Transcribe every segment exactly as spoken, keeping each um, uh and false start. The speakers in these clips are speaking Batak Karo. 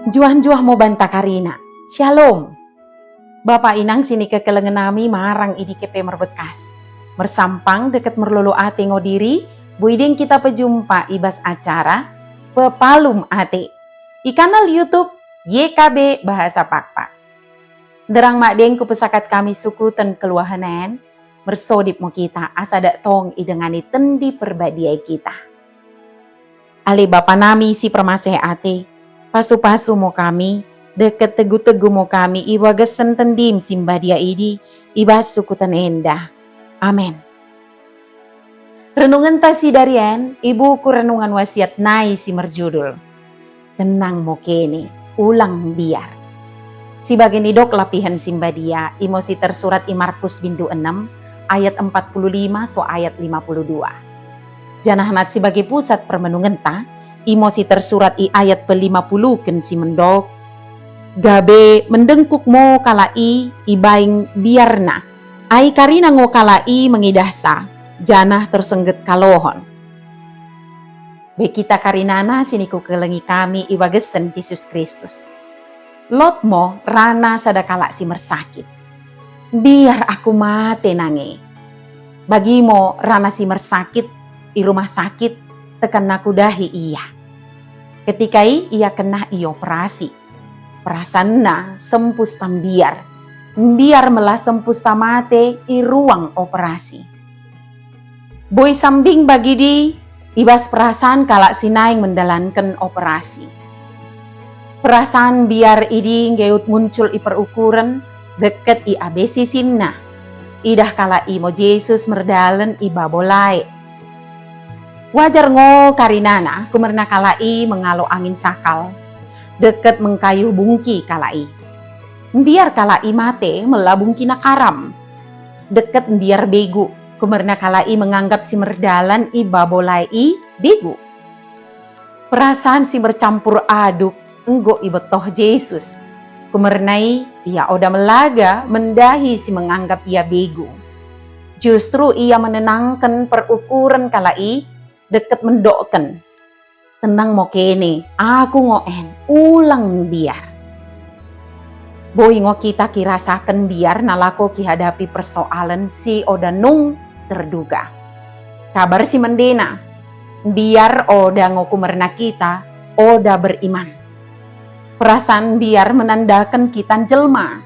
Njuah-njuah mo banta karina. Shalom. Bapa inang si nikekelengen nami marang i dike pe merbekas. Mersampang deket merlolo ate ngo diri, buiding kita pejumpa i bas acara Pepalum Ate i kanal YouTube Y K B Bahasa Pakpak. Nderang madeng kupesakat kami sukuten keluahen en, mersodip mo kita asa dak tong idengani Tendi Perbadia kita. Ale Bapa nami si permaseh ate, pasu-pasu mo kami, deket tegu-tegu mo kami i bagasen Tendim si mbadia idi, i bas sukuten enda. Amen. Renungenta si darien i buku Renungan Wasiat nai si merjudul, Tenang mo kene, ulang mbiar. Si bage nidok lapihen si mbadia, imo si tersurat i Markus bindu enem ayat empat puluh lima so ayat lima puluh dua. Janah nat si bage pusat permenungenta, imo si tersurat i ayat pelima puluhken si mendok, gabe mendengkuk mo kalak i i baing biarna. Ai karina ngo kalak i mengidahsa, janah tersengget kalohon. Be kita karinana si nikukelengi kami i bagasen Jesus Kristus. Lot mo rana sada kalak si mersakit. Biar aku mate nange. Bagi mo rana si mersakit i rumah sakit, tekan aku dahi ia. Ketika i ia kena ioperasi. Perasanna sempus tambiar. Mbiar melah sempus tamate i ruang operasi. Boi sambing bagidi i bas perasaan kalak si naing mendalanken operasi. Perasaan mbiar idi nggeut muncul i perukuren deket i abesi sinna. Idah kalak imo Jesus merdalen i babo lae. Wajar ngo karinana kumerna kalak i mengalo angin sakal, deket mengkayuh bungki kalak i. Mbiar kalak i mate mela bungkina karam. Deket mbiar begu, kumerna kalak i menganggap si merdalan i babo lae i begu. Perasaan si bercampur aduk enggo ibetoh Jesus. Kumerna i, ia oda melaga mendahi si menganggap ia begu. Justru ia menenangken perukuren kalak i, deket mendokken, "Tenang mo kene, aku ngo en, ulang mbiar." Boi ngo kita kirasaken mbiar nalako kihadapi persoalen si oda nung terduga. Kabar si mendena, mbiar oda ngo kumerna kita oda beriman. Perasaan mbiar menandaken kita jelma,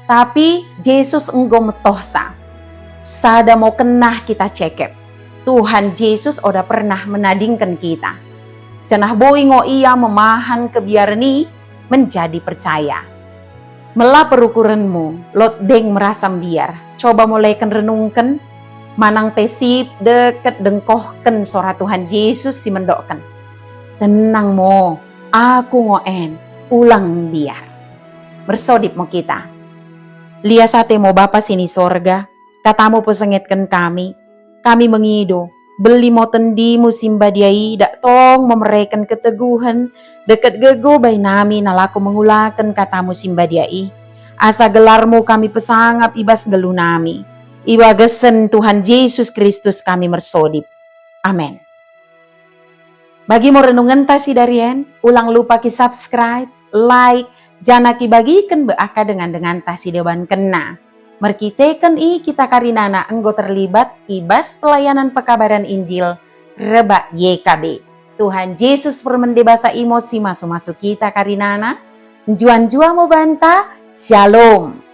tapi Jesus enggo metohsa. Sada mo kenah kita cekep. Tuhan Jesus oda pernah menadingken kita. Janah boi ngo ia memahan kebiaren i menjadi percaya. Mela perukurenmu, lot deng merasa mbiar. Coba mulaiken renungken, manang pe sip deket dengkohken sora Tuhan Jesus si mendokken, "Tenang mo, aku ngo en, ulang mbiar." Mersodip mo kita. Lias ate mo Bapa si ni sorga, katamu pesengetken kami. Kami mengido, beli mo tendimu si mbadia i dak tong memereken keteguhen, deket gegoh bai nami nalako mengulaken katamu si mbadia i. Asa gelarmu kami pesangap i bas nggeluh nami. I bagesen Tuhan Jesus Kristus kami mersodip. Amen. Bagi mo renungenta si darien, ulang lupa ki subscribe, like, janah ki bagiken be aka dengan-denganta si deban kena. Merkiteken i kita karinana enggo terlibat i bas pelayanan pekabaren Injil rebak Y K B. Tuhan Jesus permende basa imo si masu-masu kita karinana. Njuah-njuah mo banta. Shalom.